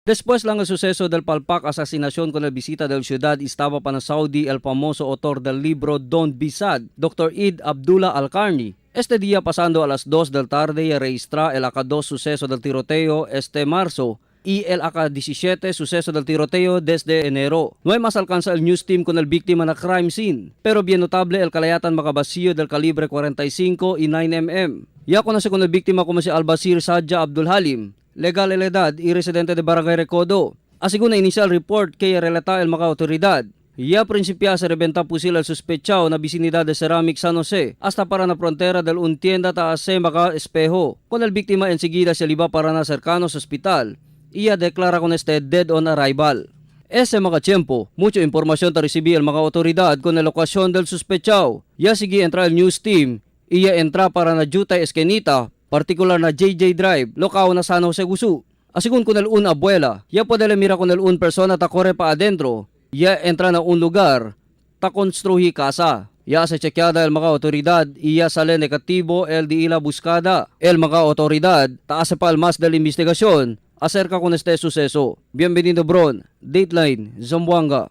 Después lang el suceso del palpak asesinación con el visita del ciudad estaba para Saudi el famoso autor del libro Don't Be Sad, Dr. Id Abdullah Alkarni. Este día pasando a las 2 del tarde y registra el AK-2 suceso del tiroteo este marzo y el AK-17 suceso del tiroteo desde enero. No hay más alcanza el news team con el víctima na crime scene, pero bien notable el kalayatan makabasiyo del calibre 45 y 9 mm. Ya conoce con el víctima como si Albasir Sadja Abdul Halim, legal el edad y residente de Barangay Recodo. Asigun na initial report kay relata el mga autoridad. Ya principia se reventa pusil el sospechao na vicinidad de Ceramic San Jose hasta para na frontera del un tienda ta hace maka espejo. Con el víctima enseguida se liba para na cercanos hospital. Iya declara con este dead on arrival. Ese mga tiempo, mucho información ta recibí el mga autoridad con el ocasión del sospechao. Ya sigue entra el news team. Iya entra para na Jutay Esquenita, particular na JJ Drive, lokao na San Jose Gusu. Asigun con el un abuela, ya puede le mira con el un persona ta corre pa adentro. Ya entra na un lugar, ta construhi casa. Ya se chequeada el mga autoridad, iya sale negativo el di ila buscada. El mga autoridad, ta hace palmas de la investigación acerca con este suceso. Bienvenido Bron, Dateline, Zamboanga.